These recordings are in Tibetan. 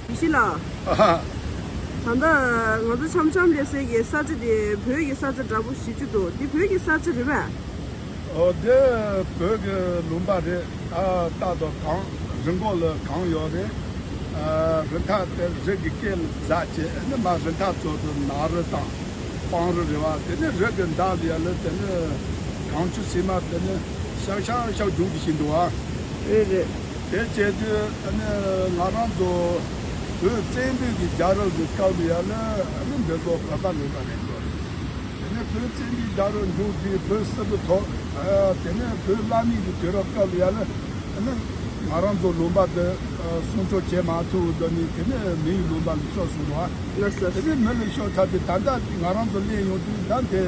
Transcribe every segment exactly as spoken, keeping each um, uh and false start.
ཡེ་ཤེས་ལགས། ཨ་ཧ། ད་ལྟ་ང་ཚོ་འཆམ་འཆམ་ལབ་སའི་གི་ས་ཆ་དེ་བོད་ཀྱི་ས་ཆ་འདྲ་པོ་ཞེ་པོ་ཅིག་འདུག་འདི་བོད་ཀྱི་ས་ཆ་རེད་པས། ཨོ་དེ་བོད་ཀྱི་ལུང་པ་རེད། ཨ་རྟ་དང་གངས་རི་མགོ་ལ་གངས་ཡོད་རེད། ཨ་རི་མཐའ་དེ་རི་གི་སྐེད་ལ་འཛེགས་བྱས་ཨ་ནི་མར་རི་མཐའ་ཚོ་དུ་ནགས་རི་དང་སྤང་རི་རེད་པ། དེ་ནི་རི་གི་འདབས་ལ་ཡ་ལ་དེ་ནི་གངས་ཆུ་སིལ་མ་དེ་ནི་ཤག་ཤག་ཤག་རྒྱུག་གི་ཤིང་འདུག་པ། རེད་རེད། དེ་བྱས་དུས་ཨ་ནི་ང་རང་ཚོ་བོད་བཙན་པོའི་གི་རྒྱལ་རབས་ཀྱི་སྐབས་ལ་ཡ་ལ་ཨ་ནི་འདི་ཚོ་བོད་པ་ལུང་པ་རེད་འགྲོ་རེད། དེ་ནས་བོད་བཙན་པོའི་རྒྱལ་རབས་མཇུག་བསྒྲིལ། བོད་སིལ་བུ་ཐོབ། ཨ་དེ་ནས་བོད་བླ་མའི་གི་དུས་རབས་སྐབས་ལ་ཡ་ལ་ཨ་ནི་ང་རང་ཚོ་ལུང་པ་འདི་ཨ་སྲུང་སྐྱོབ་བྱེད་མ་ཐུབ་དོ་ནི་དེ་ནས་མི་ཡི་ལུང་པ་ལ་ཤོར་སོང་རོ། ལགས་སོ། དེ་ནས་མི་ལ་ཤོར་ཚར་དུས་ད་ལྟ་ང་རང་ཚོ་སླེབས་ཡོང་དུས་ད་དེ་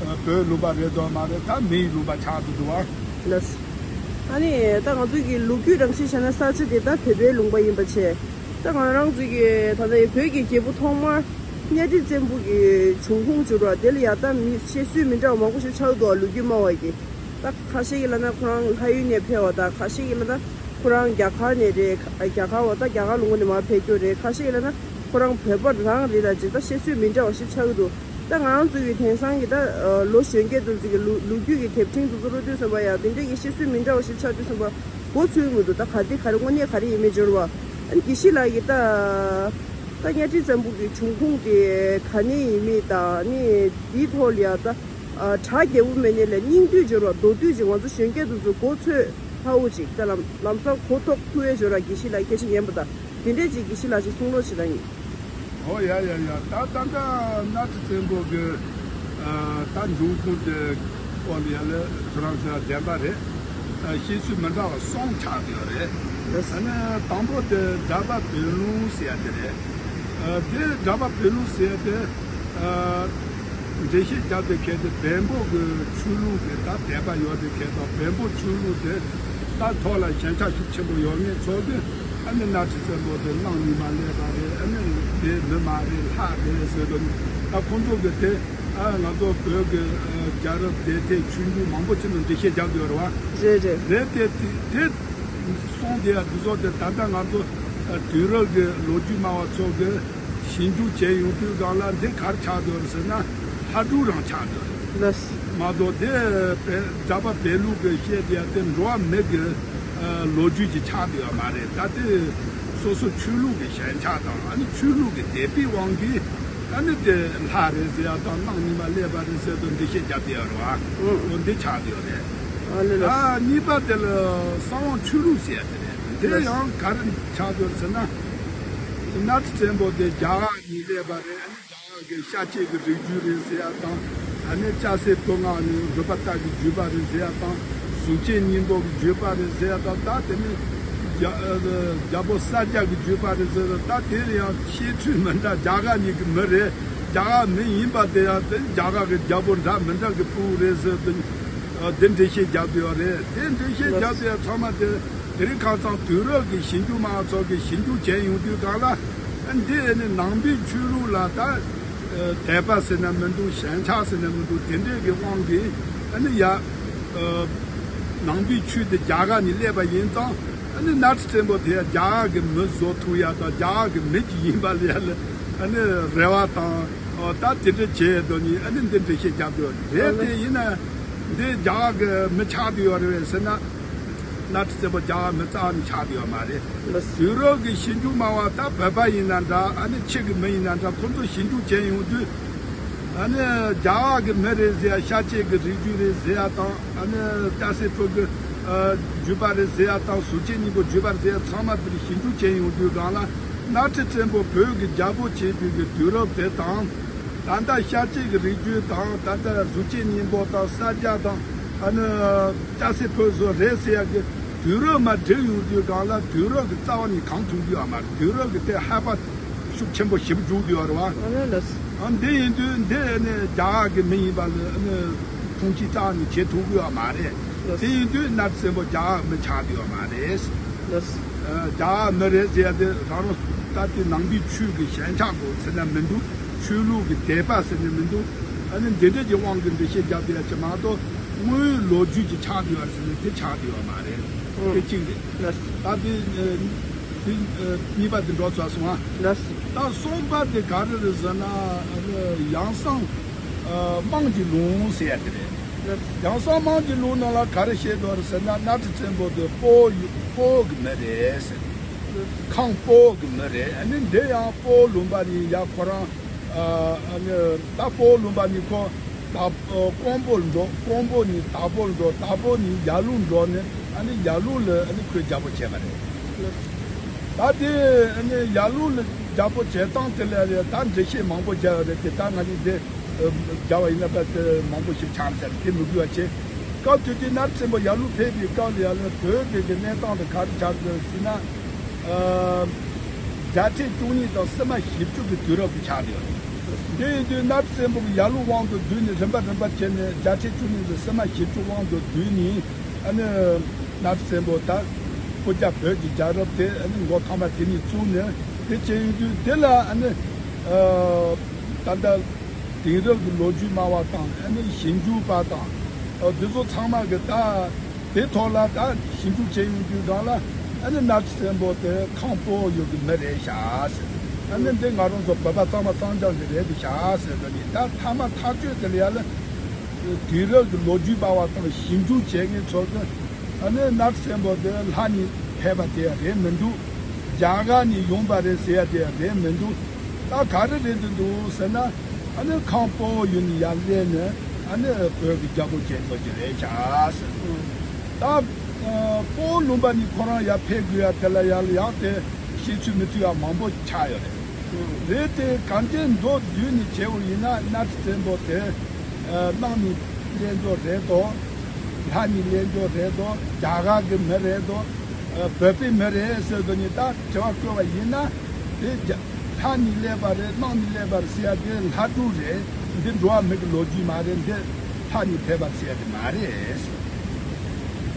ཨ་བོད་ལུང་པ་རེད་དོ་མ་རེད། ད་མི་ཡི་ལུང་པ་ཆགས་འདུག་འདུག་པ། ལགས་སོ། ཨ་ནི་ད་ང་ཚོ་གི་ལོ་རྒྱུས་རང་བཞིན་བྱས་ན་ས་ཆ་དེ་ད་བོད་པའི་ལུང་པ་ཡིན་པ་བྱས། ད་ང་རང་ཚོ་གི་ད་ལྟ་བོད་ཀྱི་རྒྱལ་པོ་ཐོག་མར་གཉའ་ཁྲི་བཙན་པོ་གི་འབྱུང་ཁུངས་བརྗོད་ར་དེ་ལ་ཡ་ད་མི་བཤད་སྲོལ་མི་འདྲ་བ་མང་པོ་ཞིག་ཆགས་འདུག་ལོ་རྒྱུས་སྨྲ་བ་གི། ད་ཁ་ཤས་ཀྱིས་ལབ་ན་ཁོ་རང་ལྷ་ཡུལ་ནས་ཕེབས་པ། ད་ཁ་ཤས་ཀྱིས་ལབ་ན་ཁོ་རང་རྒྱ་གར་ནས་རེད། རྒྱ་གར་བ་ད་རྒྱ་གར་ལུང་པ་ནས་མར་ཕེབས་རྒྱུ་རེད། ཁ་ཤས་ཀྱིས་ལབ་ན་ཁོ་རང་བོད་པ་རང་རེད། ད་ཅིག་ད་བཤད་སྲོལ་མི་འདྲ་བ་ཞིག་ཆགས་ཀྱི་འདུག་ད་ང་རང་ཚོ་གི་དེང་སང་གི་ད་ལོ་གཞོན་སྐྱེས་དེ་ཚོ་གི་ལོ་ལོ་རྒྱུས་ཀྱི་དེབ་ཕྲེང་དེ་ཚོ་ཀློག་དུས་ཙམ་པ་ཡ་དེ་འདྲའི་གི་བཤད་སྲོལ་མི་འདྲ་བ་ཞིག་ཆགས་དུས་ཙམ་པ་མགོ་ཚོས་མི་འདུག་ད་ག་དེ་ག་རེ་དངོས་གནས་ག་རེ་ཡིན་མིན་སྦྱོར་བ། ཨ་ནི་དགེ་བཤེས་ལགས་ཀྱིས་ད་ད་གཉའ་ཁྲི་བཙན་པོ་གི་འབྱུང་ཁུངས་དེ་ག་ནས་ཡིན་མིན་དང་ཨ་ནི་དེའི་ཐོག་ལ་ཡ་ད་བྲག་རྒྱལ་པོ་མེ་ནས་ལས་སྙིང་བསྡུས་སྦྱོར་བ་མདོར་བསྡུས་ཀྱིས་ང་ཚོ་གཞོན་སྐྱེས་དེ་ཚོ་མགོ་ཚོས་སླ་བོ་ཅིག་ད་ལམ་ལམ་སང་གོ་རྟོགས་ཐུབ་པའི་སྦྱོར་བ་དགེ་བཤེས་ལགས་སྐད་ཆ་ཉན་པ་དང་དེ་འདྲས་ཅིག་དགེ་བཤེས་ལགས་ཀྱིས་གསུང་རོགས་བྱེད་ད་ཡིན། ཨོ་ཡ་ཡ་ཡ། ད་ད་ལྟ་གནའ་ཁྲི་བཙན་པོ་གི་ཨ་ད་འབྱུང་ཁུངས་དེ་སྐོར་ལ་ཡ་ལ་ཁྱོད་རང་ཚོ་བདེན་པ་རེད། ཨ་བཤད་སྲོལ་མི་འདྲ་བ་གསུམ་ཆགས་ཡོད་རེད། ཨ་ནི་དང་པོ་དེ་སྒྲ་པ་བོན་ལུང་ཟེར་ཡ་དེ་རེད། ཨ་དེ་སྒྲ་པ་བོན་ལུང་ཟེར་ཡ་དེ་ཨ་འགྲེལ་བཤད་རྒྱབ་དེ་ཁེལ་ཏེ་བོན་པོ་གི་ཆོས་ལུགས་ཀྱི་ད་དད་པ་ཡོད་དེ་ཁེལ་ཏེ་བོན་པོ་ཆོས་ལུགས་དེ་ད་ཐོག་ལ་ཞེན་ཆགས་ཤུགས་ཆེན་པོ་ཡོད་མཁན་ཚོ་གི་ཨ་ནི་གནའ་ཁྲི་བཙན་པོ་དེ་གླང་ཉི་མ་ལས་པ་རེད། ཨ་ནི་དེ་མི་མ་རེད་ལྷ་རེད་ཟེར་དུས་ད་ཁོང་ཚོ་གི་དེ་ཨ་ང་ཚོ་བོད་ཀྱི་ཨ་རྒྱལ་རབས་དེབ་ཐེར་ཆོས་འབྱུང་མང་པོ་ཅིག་ནང་འགྲེལ་བཤད་རྒྱབ་ཡོད་རེད་བ། རེད་རེད། རེད་དེ་དེ་དེ་གསུངས་དེ་ཡ་དེ་ཚོ་དེ་ད་ལྟ་ང་ཚོ་ཨ་དུས་རབས་ཀྱི་ལོ་རྒྱུས་སྨྲ་བ་ཚོ་གི་ཞིབ་འཇུག་བྱས་ཡོང་དུས་སྒང་ལ་འདི་ག་རེ་ཆགས་བསྡད་ཡོད་རེད་ཟེར་ན་ལྷ་སྒྲུང་རང་ཆགས་བསྡད་ཡོད་རེད། ལགས། མ་གཏོགས་དེ་བོད་སྒྲ་པ་བོན་ལུང་གི་བཤད་དེ་ཡ་དེ་འགྲོ་བ་མི་གི་ཨ་ལོ་རྒྱུས་ཀྱི་ཆགས་བསྡད་ཡོད་མ་རེད། ད་དེ་སོ་སོ་ཆོས་ལུགས་ཀྱི་ཞེན་ཆགས་དང་ཨ་ནི་ཆོས་ལུགས་ཀྱི་དད་པའི་དབང་གིས་ཨ་ནི་དེ་ལྷ་རེད་ཟེར་ཡ་དང་གླང་ཉི་མ་ལས་པ་རེད་ཟེར་དུས་འགྲེལ་བཤད་རྒྱབ་བསྡད་ཡོད་རེད་བ། ཨོ་འདི་ཆགས་བསྡད་ཡོད་རེད། ཨ་ལེ་ལགས། ཨ་གཉིས་པ་དེ་ལ་གསང་བ་ཆོས་ལུགས་ཟེར་ཡ་དེ་རེད། དེ་ཡང་ག་རེ་ཆགས་བསྡད་ཡོད་ཟེར་ན་གནའ་ཁྲི་བཙན་པོ་དེ་རྒྱ་གར་ནས་སླེབས་པ་རེད། ཨ་ནི་རྒྱ་གར་གྱི་ཤཱཀྱའི་གི་རིགས་རྒྱུད་རེད་ཟེར་ཡ་དང་། ཨ་ནི་སྐྱ་སེར་བུ་ལྔ་ནི་རུ་པ་ཏ་གི་བརྒྱུད་པ་རེད་ཟེར་ཡ་དང་། གཟུགས་ཅན་སྙིང་པོ་གི་བརྒྱུད་པ་རེད་ཟེར་ཡ་དང་། ད་དེ་ནི་རྒྱ་ཨ་རྒྱལ་པོ་གསལ་རྒྱལ་གི་བརྒྱུད་པ་རེད་ཟེར་ཡ་དང་། ད་དེ་ལ་ཡང་བཤད་ཚུལ་མི་འདྲ། རྒྱ་གར་ནས་གི་མི་རེད། རྒྱ་གར་མི་ཡིན་པ་དེ་ཡང་དེ་རྒྱ་གར་གི་རྒྱལ་པོ་འདྲ་མི་འདྲ་གི་ཕྲུ་གུ་རེད་ཟེར་དུས། ཨ་དེ་འགྲེལ་བཤད་རྒྱབ་བསྡད་ཡོད་རེད། དེ་འགྲེལ་བཤད་རྒྱབ་བསྡད་ཡ་ཚང་མ་དེ་དེ་རིང་ཁ་སང་དུས་རབས་ཀྱི་ཞིབ་འཇུག་སྨྲ་བ་ཚོ་གི་ཞིབ་འཇུག་བྱས་ཡོང་དུས་སྒང་ལ་ཨ་འདི་ཨ་ནི་ནང་པའི་ཆོས་ལུགས་ལ་ད་ཨ་དད་པ་ཟེར་ན་མི་འདུག་ཞེན་ཆགས་ཟེར་ན་མི་འདུག་དེ་འདྲའི་གི་དབང་གིས་ཨ་ནི་ཡ་ཨ་ནང་པའི་ཆོས་དེ་རྒྱ་གར་ནས་སླེབས་པ་ཡིན་ཙང་ཨ་ནི་གནའ་ཁྲི་བཙན་པོ་དེ་ཡ་རྒྱ་གར་གི་མི་བཟོ་ཐུབ་ཡ་དང་རྒྱ་གར་གི་མི་ཅིག་ཡིན་པ་ལ་ཡ་ལ་ཨ་ནི་རེ་བ་དང་ཨ་ད་དེ་འདྲ་བྱས་དོ་ནི་ཨ་ནི་འདི་འགྲེལ་བཤད་རྒྱབ་བསྡད་ཡོད་རེད། དེ་ཡིན་ན། འདི་རྒྱ་གར་གྱི་མི་ཆགས་བསྡད་ཡོད་རེད་པས་ཟེར་ན། གནའ་ཁྲི་བཙན་པོ་རྒྱ་གར་མི་རྩ་བ་ནས་ཆགས་བསྡད་ཡོད་མ་རེད། ལགས། དུས་རབས་ཀྱི་ཞིབ་འཇུག་སྨྲ་བ་ད་བོད་པ་ཡིན་ན་འདྲ་ཨ་ནི་ཕྱི་གི་མི་ཡིན་ན་འདྲ་ཁོ་ཚོ་ཞིབ་འཇུག་བྱས་ཡོང་དུས། ཨ་ནི་རྒྱ་གར་གྱི་མི་རེད་ཟེར་ཡ་ཤཱཀྱའི་གི་རིགས་རྒྱུད་རེད་ཟེར་ཡ་དང་ཨ་ནི་སྐྱ་སེར་ཕོ་གི་བརྒྱུད་པ་རེད་ཟེར་ཡ་དང་གཟུགས་ཅན་སྙིང་པོ་བརྒྱུད་པ་རེད་ཟེར་ཡ་ཚང་མ་དེར་ཞིབ་འཇུག་བྱས་ཡོང་དུས་སྒང་ལ་གནའ་ཁྲི་བཙན་པོ་བོད་ཀྱི་རྒྱལ་པོ་བྱས་དུས་ཀྱི་དུས་རབས་དེ་དང་། ད་ལྟ་ཤཱཀྱའི་གི་རིགས་རྒྱུད་དང་ད་ལྟ་གཟུགས་ཅན་སྙིང་པོ་དང་གསལ་རྒྱལ་དང་ཨ་ནི་སྐྱ་སེར་ཕོ་བཟོ་རེད་ཟེར་ཡག་གི་དུས་རབས་མ་བསྒྲིགས་ཡོང་དུས་སྒང་ལ་དུས་རབས་ཀྱི་རྩ་བ་ནས་གང་ཐུབ་རྒྱུ་ཡོད་མ་རེད། དུས་རབས་ཀྱི་དེ་ཧ་པ་ཤུགས་ཆེན་པོ་ཞིབ་འཇུག་རྒྱུ་ཡོད་རེད་བ། ཨ་ནི་ལགས། ཨ་འདི་ཡིན་དུས་འདི་ནི་རྒྱ་གར་གྱི་མི་ཡིན་པ་ལ་ཨ་ནི་ཁུངས་སྐྱེལ་རྩ་བ་ནས་བྱེད་ཐུབ་ཀྱི་ཡོད་མ་རེད། ལགས། དེ་ཡིན་དུས་གནའ་བཙན་པོ་རྒྱ་གར་མི་ཆགས་ཀྱི་ཡོད་མ་རེད། ལགས། རྒྱ་གར་མི་རེད་ཟེར་ཡ་དེ་རང་རང་ད་ལྟའི་ནང་པའི་ཆོས་ཀྱི་ཞེན་ཆགས་དགོས་ཟེར་ན་མི་འདུག་ཆོས་ལུགས་ཀྱི་དད་པ་ཟེར་ན་མི་འདུག་ཨ་ནི་འདི་འདྲ་གྱི་དབང་གིས་འགྲེལ་བཤད་རྒྱབ་བསྡད་ཡ་ཅིག་མ་གཏོགས་དངོས་ཡོད་ལོ་རྒྱུས་ཀྱི་ཆགས་བསྡད་ཡོད་ཟེར་ན་དེ་ཆགས་བསྡད་ཡོད་མ་རེད། ཨང་། དེ་གཅིག་རེད། ལགས། ད་དེ་ དེ་གཉིས་པ་དེ་འགྲོ་ཚར་སོང་ཨ། ལགས་སོ། ད་གསུམ་པ་དེ་ག་རེ་རེད་ཟེར་ན་ཨ་ནི་ཡང་གསང་ཨ་དམངས་ཀྱི་ལུང་ཟེར་ཡ་དེ་རེད། ལགས་སོ། ཡང་གསང་དམངས་ཀྱི་ལུང་ནང་ལ་ག་རེ་བཤད་འདུག་རེད་ཟེར་ན་གནམ་གྲུ་བཙན་པོ་དེ་སྤོ་སྤོ་གི་མི་རེད་ཟེར། ཁམས་སྤོ་གི་མི་རེད། ཨ་ནི་འདི་ཡང་སྤོ་ལུང་པ་ནས་ཡ་ཁོ་རང་ཨ་ནི་ད་སྤོ་ལུང་པ་ནས་ཁོ་ད་ཀོང་པོ་ལ་འགྲོ། ཀོང་པོ་ནས་དྭགས་པོ་ལ་འགྲོ། དྭགས་པོ་ནས་ཡར་ལུང་འགྲོ་ནས་ཨ་ནི་ཡར་ལུང་ལ་ཨ་ནི་ཁོས་རྒྱལ་པོ་བྱས་པ་རེད། ད་དེ་ཨ་ནི་ཡར་ལུང་ལ་རྒྱལ་པོ་བྱས་སྟངས་དེ་ལ་རེད། ད་འགྲེལ་བཤད་མང་པོ་རྒྱག་ཡོད་རེད། དེ་ད་ང་གཉིས་དེ་རྒྱག་པ་ཡིན་ན་ད་དེ་མང་པོ་ཞིག་ཆགས་ཚར། དེ་མི་དགོས་པ་བྱས། སྐབས་དེ་དུས་གནམ་གྲུ་བཙན་པོ་ཡར་ལུང་ཕེབས་པའི་སྐབས་ལ་ཡར་ལུང་བོད་དེ་གི་གནས་སྟངས་དེ་ག་རེ་ཆགས་ཡོད་ཟེར་ན། ཨ་བརྒྱ་ཁྲི་བཅུ་གཉིས་དང་སྲིད་མ་བཞི་བཅུ་གི་དུས་རབས་དེ་ཆགས་ཡོད་རེད། དེ་ཡིན་དུས་གནམ་གྲུ་བཙན་པོ་གི་ཡར་ལུང་དབང་དུ་བསྡུས་ནས་རིམ་པ་རིམ་པ་བྱས་ནས་བརྒྱ་ཁྲི་བཅུ་གཉིས་དང་སྲིད་མ་བཞི་བཅུ་དབང་དུ་བསྡུས་ནས་ཨ་ནི་གནམ་གྲུ་བཙན་པོ་ད་སྐུ་རྒྱབ་བོད་ཀྱི་རྒྱལ་རབས་དེ་ཨ་ནི་མགོ་ཐོག་མ་དེ་ནས་བཙུགས་ནས་དེ་བྱས་ཡོང་དུས་དེ་ལ་ཨ་ནི་ཨ་ད་ལྟ་དེང་རབས་ཀྱི་ལོ་རྒྱུས་སྨྲ་བ་དང་ཨ་ནི་ཞིབ་འཇུག་པ་དང་ཨ་འདི་ཚོ་ཚང་མ་གི་ད་དེ་ཐོག་ལ་ད་ཞིབ་འཇུག་བྱས་ཡོང་དུས་སྒང་ལ་ཨ་ནི་གནམ་གྲུ་བཙན་པོ་དེ་ཁམས་སྤོ་ཡུལ་གྱི་མི་རེད་ཤག་ཟེར། ཨ་ནི་འདི་ང་རང་ཚོ་བོད་པ་གཙང་མ་གཙང་རྐྱང་གི་རེད་འདུག་ཤག་ཟེར་དུས་ནི་ད་མཐའ་མ་ཐག་གཅོད་དེ་ལ་ཡ་ལ་དུས་རབས་ཀྱི་ལོ་རྒྱུས་སྨྲ་བ་དང་ཞིབ་འཇུག་བྱེད་མཁན་ཚོ་གི་ཨ་ནི་གནམ་གྲུ་བཙན་པོ་དེ་ལྷ་ནས་ཕེབས་པ་དེ་རེད་མི་འདུག་རྒྱ་གར་ནས་ཡོང་པ་རེད་ཟེར་ཡ་དེ་རེད་མི་འདུག་ད་ག་རེ་རེད་འདུག་ཟེར་ན། ཨ་ནི་ཁམས་སྤོ་བོ་ཡུལ་ནས་ཡར་སླེབས་ནས་ཨ་ནི་བོད་ཀྱི་རྒྱལ་པོ་བྱས་འགྲོ་གི་རེད་ཤག་ཟེར། ད་ཨ་སྤོ་བོ་ལུང་པ་ནས་ཁོ་རང་ཡར་ཕེབས་དགོས་ཡ་དེ་ལ་ཡར་ལ་ཡག་དེ་བཤད་ཚུལ་མི་མཐུན་ཡ་མང་པོ་ཆགས་ཡོད་རེད། རེད་དེ་གང་ཅི་མདོར་བསྡུས་ནས་བྱས་པ་ཡིན་ན་གནམ་གྲུ་བཙན་པོ་དེ་ཨ་གནམ་ནས་སླེབས་འགྲོ་རེད་དོ། ལྷ་ནས་སླེབས་འགྲོ་རེད་དོ། རྒྱ་གར་གི་མི་རེད་དོ། ཨ་བོད་པའི་མི་རེད་ཟེར་དུས་ནི་ད་དྲི་བ་བཀོད་པ་ཡིན་ན་དེ་རྒྱ་ལྷ་ནས་སླེབས་པ་རེད། གནམ་ནས་སླེབས་པ་རེད་ཟེར་ཡ་དེ་ལྷ་སྒྲུང་རེད། འདི་འགྲོ་བ་མི་གི་ལོ་རྒྱུས་མ་རེད། འདི་ལྷ་ནས་ཕེབས་པ་ཟེར་ཡ་དེ་མ་རེད།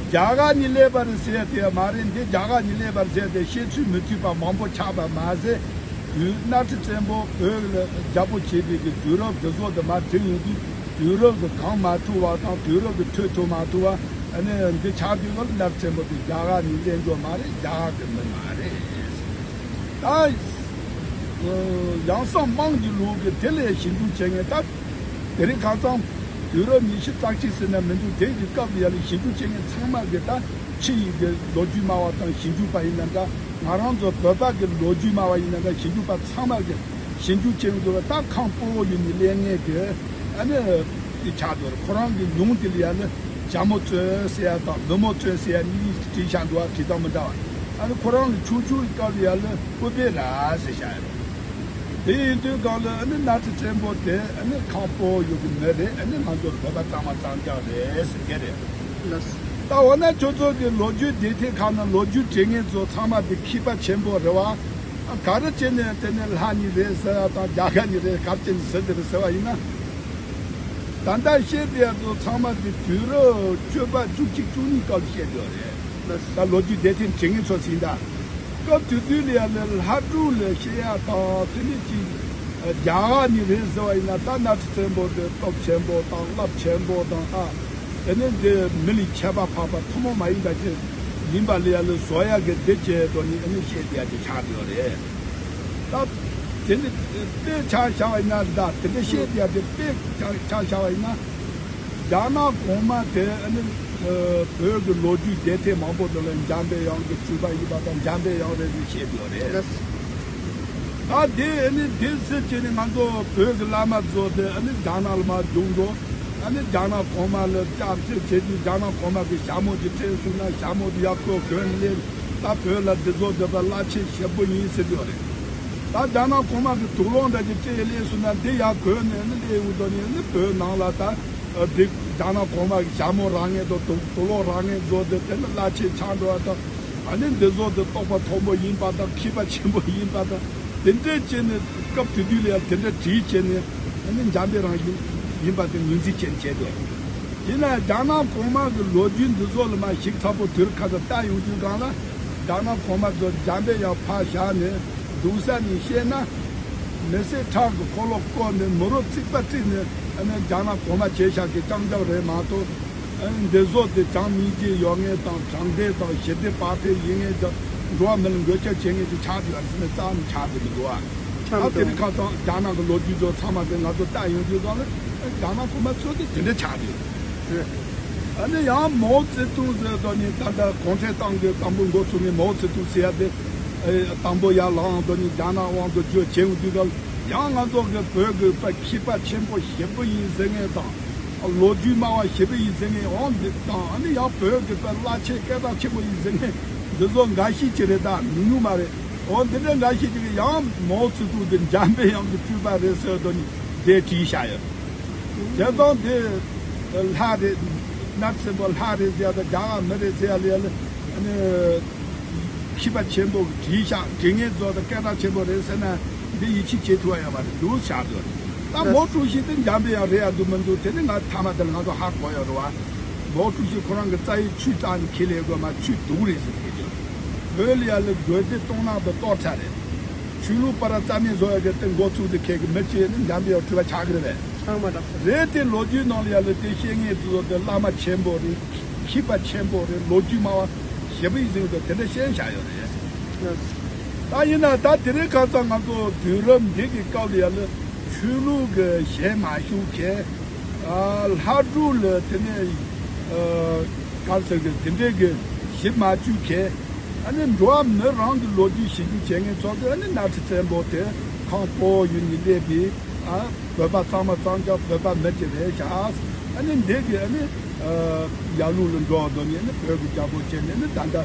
རྒྱ་གར་ནས་སླེབས་པ་རེད་ཟེར་ཡ་དེ་ཡང་མ་རེད། འདི་རྒྱ་གར་ནས་སླེབས་པ་རེད་ཟེར་ཡ་དེ་བཤད་ཚུལ་མི་མཐུན་པ་མང་པོ་ཆགས་པ་མ་ཟད། དུས་གནམ་གྲུ་བཙན་པོ་བོད་ལ་རྒྱལ་པོ་བྱས་པའི་གི་དུས་རབས་དེ་ཚོ་དེ་མར་བྲིས་ཡོང་དུས་དུས་རབས་ཀྱི་གོང་མ་ཐུབ་པ་དང་དུས་རབས་ཀྱི་འཕྲོད་ཐུབ་མ་ཐུབ་པ་ཨ་ནི་འདི་ཆགས་དུས་སྐབས་གནམ་གྲུ་བཙན་པོ་དེ་རྒྱ་གར་ནས་སླེབས་འགྱོ་མ་རེད། རྒྱ་གར་གི་མི་མ་རེད། ད་ཡང་གསང་དམངས་ཀྱི་ལུགས་ཀྱི་དེ་ལས་ཞིབ་འཇུག་བྱེད་མཁན་ད་དེ་རིང་ཁ་སང་དུས་རབས་ཉི་ཤུ་རྩ་གཅིག་ཟེར་ན་མི་འདུག་དེ་གི་སྐབས་ལ་ཡ་ལ་ཞིབ་འཇུག་བྱེད་མཁན་ཚང་མ་གི་ད་ཕྱི་ཡི་གི་ལོ་རྒྱུས་སྨྲ་བ་དང་ཞིབ་འཇུག་པ་ཡིན་ན་འདྲ། ང་རང་ཚོ་བོད་པ་གི་ལོ་རྒྱུས་སྨྲ་བ་ཡིན་ན་འདྲ། ཞིབ་འཇུག་པ་ཚང་མ་གི་ཞིབ་འཇུག་བྱེད་ཡོང་དུས་ད་ཁམས་སྤོ་བོ་ཡུལ་ནས་སླེབས་མཁན་གི་ཨ་ནི་དེ་ཆགས་འདུག་ཁོ་རང་གི་མྱོང་དེ་ལ་ཡ་ལ་ཞྭ་མོ་བཙོན་ཟེར་ཡ་དང་མི་མོ་བཙོན་ཟེར་ཡ་གཉིས་བྲིས་བཞག་འདུག་ཨ་བྲིས་སྟངས་མི་འདྲ་བ། ཨ་ནི་ཁོ་རང་ལ་ཆོས་ཕྱོགས་སྐབས་ལ་ཡ་ལ་སྐུ་སྦས་ར་ཟེར་བཞག་ཡ་རེད། དེ་ཡིན་དུས་སྒང་ལ་ཨ་ནི་གནམ་གྲུ་བཙན་པོ་དེ་ཨ་ནི་ཁམས་སྤོ་བོ་ཡུལ་གི་མི་རེད། ཨ་ནི་ང་ཚོ་བོད་པ་གཙང་མ་གཙང་རྐྱང་རེད་ཟེར་དེ་རེད། ལགས། ད་འོ་ན་ཁྱོད་ཚོ་གི་ལོ་རྒྱུས་དེབ་ཐེར་ཁག་ནང་ལོ་རྒྱུས་བྲིས་མཁན་ཚོ་ཚང་མ་དེ་མཁས་པ་ཆེན་པོ་རེད་བ། ཨ་ག་རེ་བྱས་ནས་དེ་ནས་ལྷ་ནས་རེད་ཟེར་ཡ་དང་རྒྱ་གར་ནས་རེད་ག་རེ་བྱས་ནས་ཟེར་དེ་རེད་ཟེར་བ་ཡིན་ན། ད་ལྟ་བཤད་དེ་ཡ་ཚོ་ཚང་མ་དེ་དུས་རབས་བཅུ་པ་བཅུ་གཅིག་བཅུ་གཉིས་སྐབས་བཤད་དེ་ཡོད་རེད། ད་ལོ་རྒྱུས་དེབ་ཐེར་བྲིས་མཁན་ཚོ་ཟིན་ད། སྐབས་དེ་དུས་ལ་ཡ་ལ་ལྷ་སྒྲུང་ལ་བཤད་ཡ་དང་དེ་ནས་ཅིག་རྒྱ་གར་ནས་རེད་ཟེར་བ་ཡིན་ན་ད་གནམ་གྲུ་བཙན་པོ་དེ་སྟོབས་ཆེན་པོ་དང་རླབས་ཆེན་པོ་དང་ཨ། དེ་ནས་འདི་མི་ལ་ཁྱད་པར་འཕགས་པ་ཐུན་མོང་མ་ཡིན་པ་ཅན་ཡིན་པ་ལ་ཡ་ལ་བཟོ་ཡ་གི་འདི་བྱས་དོ་ནི་ཨ་ནི་བཤད་དེ་ཡ་དེ་ཆགས་ཡོད་རེད། ད་དེ་ནི་དཔེ་ཆ་བཞག་པ་ཡིན་ན་ད་དེ་འདྲ་བཤད་དེ་ཡ་དེ་དཔེ་ཆ་ཆ་བཞག་པ་ཡིན་ན། རྒྱ་ནག་གོང་མ་དེ་ཨ་ནི་ཨ་བོད་ཀྱི་ལོ་རྒྱུས་དེབ་ཐེར་མང་པོ་དེ་ལ་འཇམ་པའི་དབྱངས་ཀྱི་སྤྲུལ་པ་ཡིན་པ་དང་འཇམ་པའི་དབྱངས་རེད་ཟེར་བཤད་ཀྱི་ཡོད་རེད། ད་དེ་ཨ་ནི་དེ་ཟེར་བྱས་ནས་ང་ཚོ་བོད་ཀྱི་བླ་མ་ཚོ་དེ་ཨ་ནི་རྒྱ་ནག་ལ་མར་རྒྱུགས་འགྲོ། ཨ་ནི་རྒྱ་ནག་གོང་མ་ལ་སྐྱབས་བཅོལ་བྱེད་དུས་རྒྱ་ནག་གོང་མ་གི་ཞྭ་མོ་ཅིག་སྤྲད་སོང་ན་ཞྭ་མོ་དེ་ཡར་ཁོས་གོན་སླེབས། ད་བོད་ལ་འདི་ཚོ་འདི་ལྟར་རླབས་ཆེན་ཞེ་པོ་ཡིན་ཟེར་གྱི་ཡོད་རེད། ད་རྒྱ་ནག་གོང་མ་གི་དུག་སློག་འདྲ་ཅིག་སྤྲད་སླེབས་སོང་ན་འདི་ཡར་གོན་ནས་ནི་སླེབས་འུ་དོ་ནི་ནི་བོད་ནང་ལ་ད་འདི་རྒྱ་ནག་གོང་མ་གི་ཞྭ་མོ་རག་མཁན་དང་དུག་དུག་སློག་རག་མཁན་ཚོ་འདི་དེ་ནི་རླབས་ཆེན་ཆགས་འགྲོ་བ་དང་། ཨ་ནི་འདི་ཚོ་འདི་རྟོགས་པ་མཐོན་པོ་ཡིན་པ་དང་མཁས་པ་ཆེན་པོ་ཡིན་པ་དང་དེ་འདྲ་བྱས་ནས་སྐབས་དེ་དུས་ལ་ཡང་དེ་འདྲ་བྲིས་བྱས་ནས་ཨ་ནི་འཇམ་པའི་རང་བཞིན་ཡིན་པ་དེ་ངོས་འཛིན་བྱས་ནས་བྱས་འདུག་ཡིན་ན་རྒྱ་ནག་གོང་མ་གི་ལོ་རྒྱུས་འདི་ཚོ་ལ་མར་ཞིབ་ཚགས་པོ་དུས་ཁ་ཚ་བལྟ་ཡོང་དུས་སྒང་ལ་རྒྱ་ནག་གོང་མ་ཚོ་འཇམ་པའི་དབྱངས་ཕར་བཞག་ནས་གདུང་ས་ནས་བཤད་ན། མི་སེར་ཁྲག་གི་འཁོར་ལོ་བསྐོར་ནས་མི་རོ་རྩིག་པ་བརྩིགས་ནས་ཨ་ནི་རྒྱ་ནག་གོང་མ་བྱས་བཞག་གི་རྐྱང་རྐྱང་རེད་མ་གཏོགས། ཨ་ནི་འདི་ཚོ་དེ་བྱམས་སྙིང་རྗེ་ཡོད་མཁན་དང་དྲང་བདེན་དང་ཞི་བདེ་བག་ཕེབས་ཡིན་མཁན་དང་ འགྲོ་བ་མི་ལ་འགོས་ཁྱབ་བྱེད་མཁན་ཅིག་ཆགས་ཀྱི་ཡོད་རེད་ཟེར་ནས་རྩ་ནས་ཆགས་ཀྱི་མི་འདུག་ཨ། ཆགས་མི་ཨ་དེ་འདུག་རིང་ཁ་སང་རྒྱ་ནག་གི་ལོ་རྒྱུས་ཚོ་ཚང་མ་དེ་ང་ཚོ་བལྟ་ཡོང་དུས་སྒང་ལ་རྒྱ་ནག་ཁོ་མ་ཚོ་དེ་དེ་འདྲ་ཆགས་ཀྱི་ཡོད། ཨ་ནི་ཡང་མའོ་ཙེ་ཏུང་ཟེར་དོ་ནི་ད་ལྟ་གུང་ཁྲན་ཏང་གི་དང་པོ་འགོ་ཚུགས་ནས་མའོ་ཙེ་ཏུང་ཟེར་ཡ་དེ་ཨེ་དང་པོ་ཡར་ལངས་དོ་ནི་རྒྱ་ནག་དབང་དུ་བསྒྱུར་བྱས་ཡོང་དུས་སྒང་ལ་ཡང་ང་ཚོ་གི་བོད་ཀྱི་པ་མཁས་པ་ཆེན་པོ་ཞེ་པོ་ཡིན་ཟེར་མཁན་དང་། ལོ་རྒྱུས་སྨྲ་བ་ཞེ་པོ་ཡིན་ཟེར་མཁན་འོང་འདི་དང་ཨ་ནི་ཡང་བོད་ཀྱི་པའི་བླ་ཆེན་སྐད་གྲགས་ཆེན་པོ་ཡིན་ཟེར་མཁན་འདི་ཚོ་འགའ་ཤས་ཅིག་རེད་ད་མི་ཉུང་མ་རེད། འོ་འདི་འདྲ་འགའ་ཤས་ཅིག་གིས་ཡང་མའོ་ཙེ་ཏུང་འདི་འཇམ་པའི་དབྱངས་ཀྱི་སྤྲུལ་པ་རེད་ཟེར་དོ་ནི་དེ་བྲིས་བཞག་ཡོད། བྱས་ཙང་དེ་ལྷ་རེད། ནག་ཆེན་པོ་ལྷ་རེད་ཟེར་ཡ་དང་རྒྱ་གར་མི་རེད་ཟེར་ཡ་ལ་ཡ་ལ་ཨ་ནི། མཁས་པ་ཆེན་པོ་གིས་བྲིས་ཤག་དྲི་ངན་རྫོགས་དང་སྐད་གྲགས་ཆེན་པོ་རེད་ཟེར་ན་འདི་ཡིད་ཆེས་བྱེད་ཐུབ་པ་ཡོད་མ་རེད་འདུག་བཞག་འདུག་ད་མའོ་ཀྲུའུ་ཞི་དེ་འཇམ་པའི་དབྱངས་རེད་ཡ་འདུག་མི་འདུག་དེ་ནི་ང་མཐའ་མ་དེར་ང་ཚོ་ཧ་གོ་ཡོད་རེད་བ། མའོ་ཀྲུའུ་ཞི་ཁོ་རང་གི་རྩ་བའི་ཆོས་རྩ་ནས་ཁས་ལེན་དགོས་མ་ཆོས་སྡུག་རེད་ཟེར་ཐུབ་ཀྱི་ཡོད། བོད་ལ་ཡ་ལ་དགོས་དེ་གཏོང་ནང་དུ་གཏོར་ཚར་རེད། ཆོས་ལུགས་པ་ར་རྩ་མེད་བཟོ་ཡ་གི་དེ་འགོ་ཚུགས་དེ་ཁས་ཀྱི་མི་བྱེད་ནི་འཇམ་པའི་དབྱངས་སྤྲུལ་པ་ཆགས་ཀྱི་རེད་པས། ཚང་མ་ལ། རེད་དེ་ལོ་རྒྱུས་ནང་ལ་ཡ་ལ་དེ་བཤད་མཁན་དེ་ཚོ་དེ་བླ་མ་ཆེན་པོ་རེད། མཁས་པ་ཆེན་པོ་རེད། ལོ་རྒྱུས་སྨྲ་བ་ཞེ་པོ་ཡིན་ཟེར་དུས་དེ་འདྲ་བཤད་བཞག་ཡོད་རེད། ད་ཡིན་ན་ད་དེ་རིང་ཁ་སང་ང་ཚོ་དུས་རབས་འདི་གི་སྐབས་ལ་ཡ་ལ་ཆོས་ལུགས་ཀྱི་ཞལ་མ་ཞུགས་མཁན། ཨ་ལྷ་སྒྲུང་ལ་དེ་ནས་ཨ་ག་རེ་ཟེར་གི་དེ་འདྲའི་གི་ཞིབ་མ་བཅུག་མཁན། ཨ་ནི་འགྲོ་བ་མི་རང་གི་ལོ་རྒྱུས་ཞིབ་འཇུག་བྱེད་མཁན་ཚོ་གི་ཨ་ནི་གནའ་ཁྲི་བཙན་པོ་དེ་ཁང་པོ་ཡུལ་ནས་སླེབས་པའི་ཨ་བོད་པ་གཙང་མ་གཙང་རྐྱང་བོད་པ་མི་གཅིག་རེད་ཤག་ཨ་ནི་འདི་གི་ཨ་ནི་ཨ་ཡར་ཀླུང་ལ་འགྲོ་བ་དོ་ནི་ཨ་ནི་བོད་ཀྱི་རྒྱལ་པོ་བྱས་ནས་ཨ་ནི་ད་ལྟ་ཨ་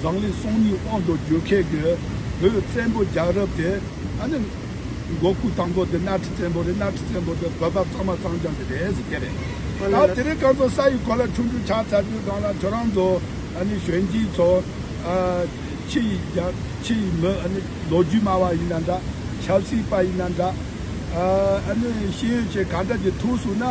འཛམ་གླིང་སང་ཉིན་དབང་དུ་བསྒྱུར་མཁན་གི་བོད་བཙན་པོ་རྒྱལ་རབས་དེ་ཨ་ནི་མགོ་ཁུག་དང་པོ་དེ་གནའ་ཁྲི་བཙན་པོ་རེད། གནའ་ཁྲི་བཙན་པོ་དེ་བོད་པ་གཙང་མ་གཙང་རྐྱང་དེ་རེད་ཟེར་གྱི་རེད། ད་དེ་རིང་ཁ་སང་ས་ཡི་གོ་ལ་ཆུང་ཆུང་ཆགས་ཚར་དུས་སྒང་ལ་ཁྱོད་རང་ཚོ་ཨ་ནི་གཞོན་སྐྱེས་ཚོ་ཨ་ཕྱི་ཡི་རྒྱ་ཕྱི་ཡི་མི་ཨ་ནི་ལོ་རྒྱུས་སྨྲ་བ་ཡིན་ན་འདྲ། ཆབ་སྲིད་པ་ཡིན་ན་འདྲ། ཨ་ཨ་ནི་ཤེས་ཡོན་ཅན་ག་འདྲ་ཅིག་ཐུག་སོང་ན་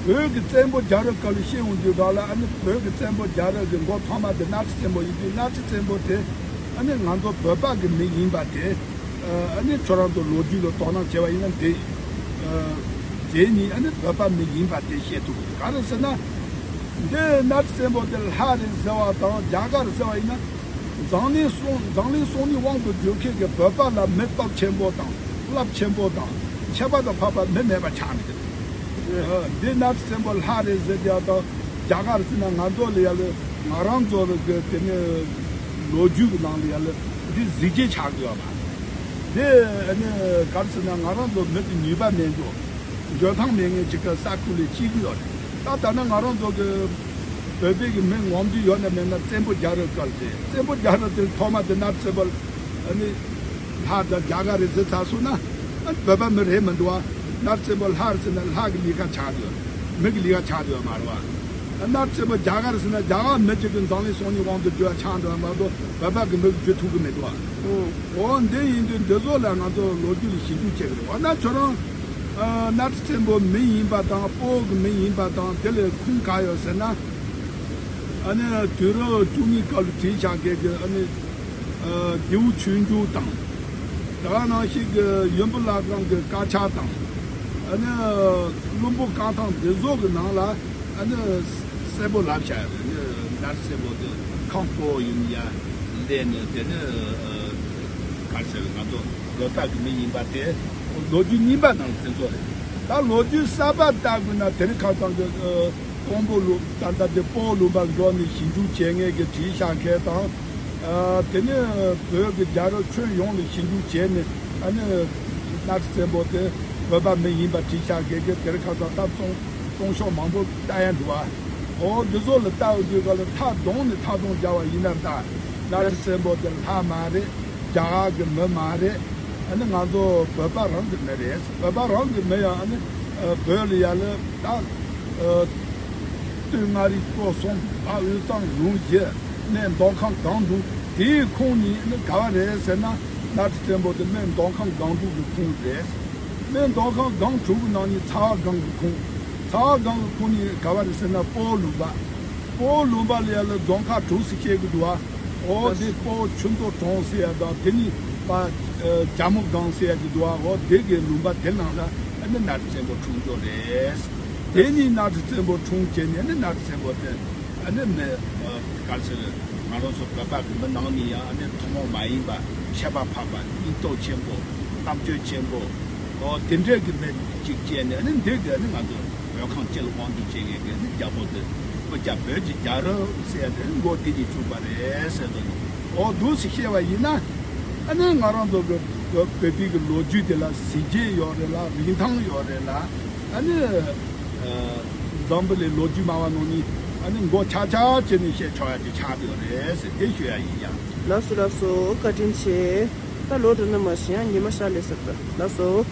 བོད་ཀྱི་བཙན་པོ་རྒྱལ་རབས་སྐབས་ལ་བཤད་འོང་དུས་སྒང་ལ་ཨ་ནི་བོད་ཀྱི་བཙན་པོ་རྒྱལ་རབས་ཀྱི་མགོ་ཐོག་མ་དེ་གནའ་ཁྲི་བཙན་པོ་ཡིན་དུས་གནའ་ཁྲི་བཙན་པོ་དེ་ཨ་ནི་ང་ཚོ་བོད་པ་གི་མི་ཡིན་པ་དེ། ཨ་ནི་ཁྱོད་རང་ཚོ་ལོ་རྒྱུས་ལ་དོ་སྣང་བྱས་པ་ཡིན་ན་འདི། ཨ་དེ་ནི་ཨ་ནི་བོད་པ་མི་ཡིན་པ་དེ་ཤེས་ཐུབ་ཀྱི་རེད། ག་རེ་ཟེར་ན། འདི་གནའ་ཁྲི་བཙན་པོ་དེ་ལྷ་རེད་ཟེར་བ་དང་རྒྱ་གར་ཟེར་བ་ཡིན་ན། འཛམ་གླིང་སང་འཛམ་གླིང་སང་ཉིན་དབང་དུ་བསྒྱུར་མཁན་གྱི་བོད་པ་ལ་མི་སྟོབས་ཆེན་པོ་དང་རླབས་ཆེན་པོ་དང་ཁྱད་པར་དུ་འཕགས་པ་མི་མེད་པ་ཆགས་ནས། ཨ་འདི་གནའ་ཁྲི་བཙན་པོ་ལྷ་རེད་ཟེར་རྒྱུ་དང་རྒྱ་གར་ཟེར་ན་ང་ཚོ་ལ་ཡ་ལ་ང་རང་ཚོ་ལ་གི་དེ་ནི་ལོ་རྒྱུས་ཀྱི་ནང་ལ་ཡ་ལ་འདི་གཟི་བརྗིད་ཆགས་ཀྱི་ཡོད་པ། འདི་ཨ་ནི་ག་རེ་ཟེར་ན་ང་རང་ཚོ་མི་དེ་ནུས་པ་མེད་འགྲོ། འཇོན་ཐང་མེད་མཁན་ཅིག་གི་ས་ཁུལ་ལ་སྐྱེས་ཀྱི་ཡོད་རེད། ད་ད་ནི་ང་རང་ཚོ་གི་བོད་པའི་གི་མི་ངོམ་དུས་ཡོད་ན་མེད་ན་བཙན་པོ་རྒྱལ་རབས་སྐབས་རེད། བཙན་པོ་རྒྱལ་རབས་དེ་ཐོག་མ་དེ་གནའ་ཁྲི་བཙན་པོ་ཨ་ནི། ལྷ་དང་རྒྱ་གར་རེད་ཟེར་ཚར་སོང་ན། ཨ་བོད་པ་མི་རེད་མི་འདུག་ཨ། གནའ་ཁྲི་བཙན་པོ་ལྷ་རེད་ཟེར་ན་ལྷ་གི་ལས་ཀ་ཆགས་འདུག་མི་གི་ལས་ཀ་ཆགས་འདུག་མ་རེད་བ། གནའ་ཁྲི་བཙན་པོ་རྒྱ་གར་ཟེར་ན་རྒྱ་གར་མི་གཅིག་གིས་འཛམ་གླིང་སང་ཉིན་དབང་དུ་བསྒྱུར་བ་ཆགས་འདུག་མ་གཏོགས་བོད་པ་གི་མི་གིས་བསྒྱུར་ཐུབ་གི་མི་འདུག་ཨ། འོ་འདི་ཡིན་དུས་འདི་ཚོ་ལ་ང་ཚོ་ལོ་རྒྱུས་ལ་ཞིབ་འཇུག་བྱེད་གི་རེད་བ། ན་ཁྱོད་རང་གནའ་ཁྲི་བཙན་པོ་མི་ཡིན་པ་དང་སྤོ་བོ་གི་མི་ཡིན་པ་དང་དེ་ལས་ཁུངས་ག་ཡོད་ཟེར་ན། ཨ་ནི་དུས་རབས་བཅུ་གཉིས་སྐབས་ལ་བྲིས་བཞག་མཁན་གྱི་ཨ་ནི། ཨ་རྒྱལ་པོ་ཆོས་འབྱུང་དང་། དེ་ག་ནང་བཞིན་གྱི་ཡོན་པོ་ལྷ་ཁང་གི་དཀར་ཆག་དང་། ཨ་ནི་བློན་པོ་རྐང་ཐང་འདི་ཚོ་གི་ནང་ལ་ཨ་ནི་གསལ་པོ་ལབ་བཞག་ཡོད་རེད། ཨ་ནི་གནའ་ཁྲི་བཙན་པོ་དེ་ཁང་པོ་ཡིན་ཡ་ལས་ནི་དེ་ནི་ག་རེ་ཟེར་ང་ཚོ་བོད་པ་གི་མི་ཡིན་པ་དེ་ལོ་རྒྱུས་རྙིང་པ་ནང་དེ་ཚོ་རེད། ད་ལོ་རྒྱུས་གསར་པ་ལྟ་དགོས་ན་དེ་རིང་ཁ་སང་གི་ཨ། དཔོན་པོ་ལུ་ད་ལྟ་དེ་སྤོ་བོ་ལུང་པ་འགྲོ་ནས་ཞིབ་འཇུག་བྱེད་མཁན་གྱི་བྲིས་བཞག་མཁན་དང་། ཨ་དེ་ནས་བོད་ཀྱི་རྒྱལ་རབས་ཁྱོན་ཡོངས་ལ་ཞིབ་འཇུག་བྱས་ནས་ཨ་ནི་གནའ་ཁྲི་བཙན་པོ་དེ་བོད་པ་མི་ཡིན་པ་བྲིས་བཞག་མཁན་གྱི་དེར་ཁ་སང་ད་བཙོང་བཙོང་ཤོག་མང་པོ་ལྟ་ཡ་འདུག་ཨ། འོ་འདི་ཚོ་ལ་ལྟ་འོང་དུས་ག་ལ་མཐའ་གདོང་ནས་མཐའ་གདོང་སྦྱར་བ་ཡིན་ན་ད་གནའ་ཁྲི་བཙན་པོ་དེ་ལྷ་མ་རེད། རྒྱ་གར་གྱི་མི་མ་རེད། ཨ་ནི་ང་ཚོ་བོད་པ་རང་གི་མི་རེད། བོད་པ་རང་གི་མི་ཡང་ཨ་ནི་ཨ་བོད་ལ་ཡ་ལ་ད་ཨ་སྟོད་མངའ་རིས་སྐོར་གསུམ། བར་དབུས་གཙང་ལུང་བཞི། སྨད་མདོ་ཁམས་སྒང་དྲུག་དེའི་ཁོངས་ནས་ཨ་ནི་ག་བ་རེད་ཟེར་ན་གནའ་ཁྲི་བཙན་པོ་དེ་སྨད་མདོ་ཁམས་སྒང་དྲུག་གི་ཁོངས་རེད། སྨད་མདོ་ཁམས་སྒང་དྲུག་གི་ནང་ནས་ཚ་བ་སྒང་གི་ཁོངས། ཚ་བ་སྒང་གི་ཁོངས་ནས་ག་བ་རེད་ཟེར་ན་སྤོ་བོ་ལུང་པ། སྤོ་བོ་ལུང་པ་ལ་ཡ་ལ་རྫོང་ཁག་དྲུག་ཟེར་བཤད་གི་འདུག་ཨ། འོ་དེ་སྤོ་བོ་ཆུ་མདོ་གྲོང་ཟེར་ཡ་དང་དེ་ནི་པ་ཨ་རྒྱ་མོ་སྒང་ཟེར་ཡ་གི་འདུག་ཨ། འོ་དེ་གི་ལུང་པ་དེ་ནང་ལ་ཨ་ནི་གནའ་ཁྲི་བཙན་པོ་འཁྲུངས་འགྲོ་རེད། དེ་ནི་གནའ་ཁྲི་བཙན་པོ་འཁྲུངས་བྱས་ནས་ཨ་ནི་གནའ་ཁྲི་བཙན་པོ་དེ་ཨ་ནི་མི་ཨ་ག་རེ་ཟེར་ ང་རང་ཚོ་བོད་པ་གི་མི་ནང་ནས་ཡང་ཨ་ནི་ཐུན་མོང་མ་ཡིན་པ་ཁྱད་པར་འཕགས་པ་སྙིང་སྟོབས་ཆེན་པོ་གཏམ་སྤྱོད་ཆེན་པོ་ཨོ་དེ་འདྲ་གི་མི་གཅིག་བྱས་ནས་ཨ་ནི་འདི་གི་ཨ་ནི་ང་ཚོ་བོད་ཁང་སྤྱི་ལ་དབང་སྒྱུར་བྱེད་མཁན་གི་ཨ་ནི་རྒྱལ་པོ་དེ་སྐུ་རྒྱལ་བོད་ཀྱི་རྒྱལ་རབས་ཟེར་ཡ་དེ་མགོ་དེ་ནས་བཙུགས་པ་རེད་ཟེར་དུས་ཨོ་འདུག་སེ་བཤད་པ་ཡིན་ན་ཨ་ནི་ང་རང་ཚོ་གི་བོད་པའི་གི་ལོ་རྒྱུས་དེ་ལ་གཟི་བརྗིད་ཡོད་རེད་ལ་རིན་ཐང་ཡོད་རེད་ལ་ཨ་ནི། འཛམ་བུ་གླིང་ལོ་རྒྱུས་སྨྲ་བ་ནང་ནས་ཨ་ནི་མགོ་ཆག་ཆག་བྱས་ནས་བཤད་ཆོག་ཡ་དེ་ཆགས་ཡོད་རེད་ཟེར་དེ་ཞུ་ཡ་ཡིན་ཡ། ལགས་སོ་ལགས་སོ་བཀའ་དྲིན་ཆེ། ད་ལོ་འགྲོ་ན་མ་ཤི་ཡང་ཉི་མ་ཤར་ལས་ཟེར་ད་ལགས་སོ།